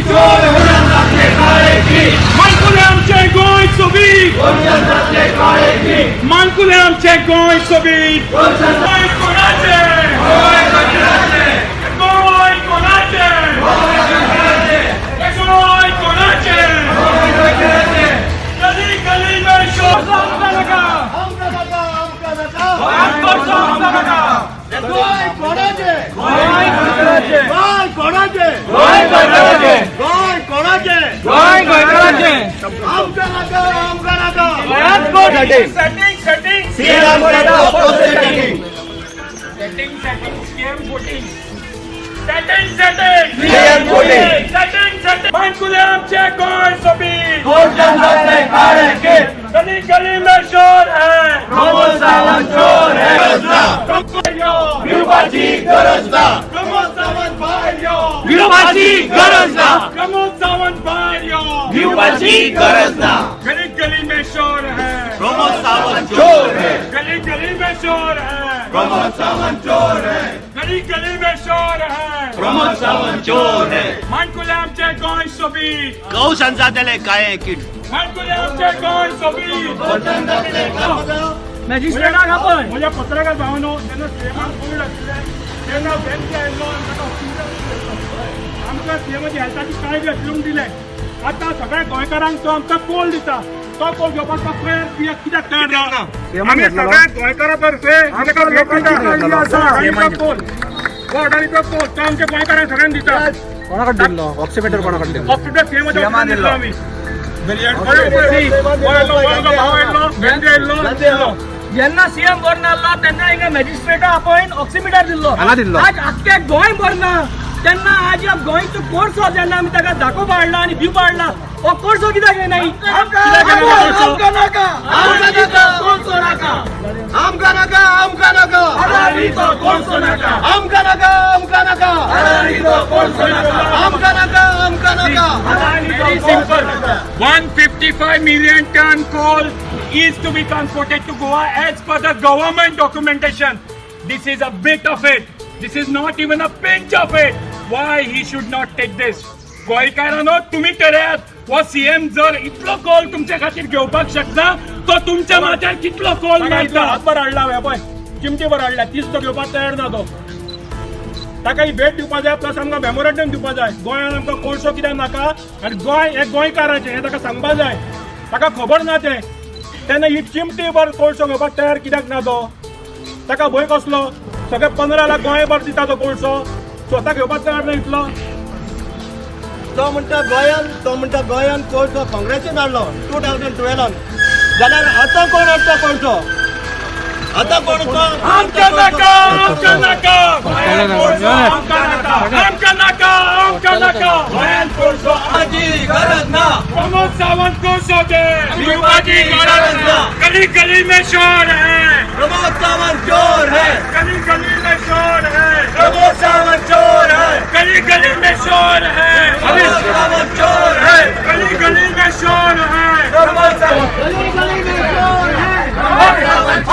चोर है. माणकुलें आमचें गोंय सोबीत, माणकुलें आमचें गोंय सोबीत. गोंय कोणाचें? गोंय कोणाचें? गोंय कोणाचें? गली गली में शोर. आमकां नाका, आमकां नाका. गोंय कोणाचें? गोंय कोणाचें? गोंय कोणाचें? आमकां नाका, आमकां नाका. Setting, setting. CM setting. Setting, setting, CM voting. Setting, setting. CM voting. Setting, setting. माणकुलें आमचें गोंय सोबीत. गली गली में शोर है. प्रमोद सावंत चोर है. भिवपाची गरज ना. प्रमोद सावंत भायर यो. भिवपाची गरज ना. प्रमोद सावंत भायर यो. भिवपाची गरज ना. गली गली में शोर है. प्रमोद सावंत चोर है. गली गली में शोर है. प्रमोद सावंत चोर है. गली गली में शोर है. प्रमोद सावंत चोर है. माणकुलें आमचें गोंय सोबीत. कौशन जातले काय किट. माणकुलें आमचें गोंय सोबीत. मॅजिस्ट्रेटाक आपय. म्हज्या पत्रकार भावानो, जेन्ना सीएमान कोवीड आशिल्लें तेन्ना बँके आयल्लो आनी ताका ऑक्सिजन दिल्लो. आमकां सीएमाची हेल्थाची काळजी आशिल्ली म्हणून दिलें. आतां सगळ्या गोंयकारांक तो आमकां कोल दिता, तो कोल घेवपाक तो तयार कित्याक तयार ना? आमी सगळ्या गोंयकारां तर्फे आमी ताका भेट दिता. अडाणीचो कोल हो, अडाणीचो कोल तो आमच्या गोंयकारांक सगळ्यांक दिता. कोणाकडे दिल्लो ऑक्सिमीटर? कोणाकडे दिल्लो? ऑक्सिजन सीएमाच्या ऑफिसान दिल्लो आमी. भाव आयलो, बँके आयलो, दिल्लो. जेन्ना सीएम बरो नासलो तेन्ना हिंगा मॅजिस्ट्रेटा आपयन ऑक्सिमिटर दिल्लो. हांगा दिल्लो. आज आख्खे गोंय बरें ना तेन्ना आज ह्या गोंयचो कोळसो जेन्ना आमी ताका दाखोवपा हाडला आनी दिवपा हाडला, हो कोळसो कित्याक घेयना? आमकां नाका, कोळसो नाका. आमकां नाका, आमकां नाका. कोळसो नाका. आमकां नाका, आमकां नाका. आमकां नाका, आमकां नाका. Very simple. 155 million ton coal is to be transported to Goa as per the government documentation. This is a bit of it. This is not even a pinch of it. Why he should not take this? गोंयकारांनो, तुम्ही ठरयात, हो CM जर इतलो कोल तुमच्या खातीर घेवपाक शकता, तो तुमच्या माथ्यार कितलो कोल मारता? हातभर हाडला हांवें, पळय, चिमटीभर हाडला, तीच तो घेवपाक तयार ना. तो ताका ही भेट दिवपा जाय, प्लस आमकां मेमोरेंडम दिवपा जाय. गोंयांत आमकां कोळसो कित्याक नाका आनी गोंय हें गोंयकाराचें हें ताका सांगपा जाय. ताका खबर ना तें. तेन्ना ही चिमटी भर कोळसो घेवपाक तयार कित्याक ना तो? ताका भंय कसलो? सगळे 15 लाख गोंयभर दिता तो कोळसो, स्वता घेवपाक तयार ना इतलो. तो म्हणटा गोंयान, तो म्हणटा गोंयान कोळसो काँग्रेसीन हाडलो 2012न, जाल्यार आतां कोण हाडटा कोळसो? आतां कोण? आमकां नाका, आमकां नाका, आमकां नाका, आमकां नाका, आमकां नाका गोंयांत कोळसो. गरज ना. प्रमोद सावंत कोळसो दे. भिवपाची गरज ना. गली गली में शोर है. प्रमोद सावंत चोर है. गली गली में शोर है. प्रमोद सावंत चोर है. गली गली में शोर है. प्रमोद सावंत चोर है. गली गली में शोर है. प्रमोद सावंत, गली गली में शोर है. प्रमोद सावंत.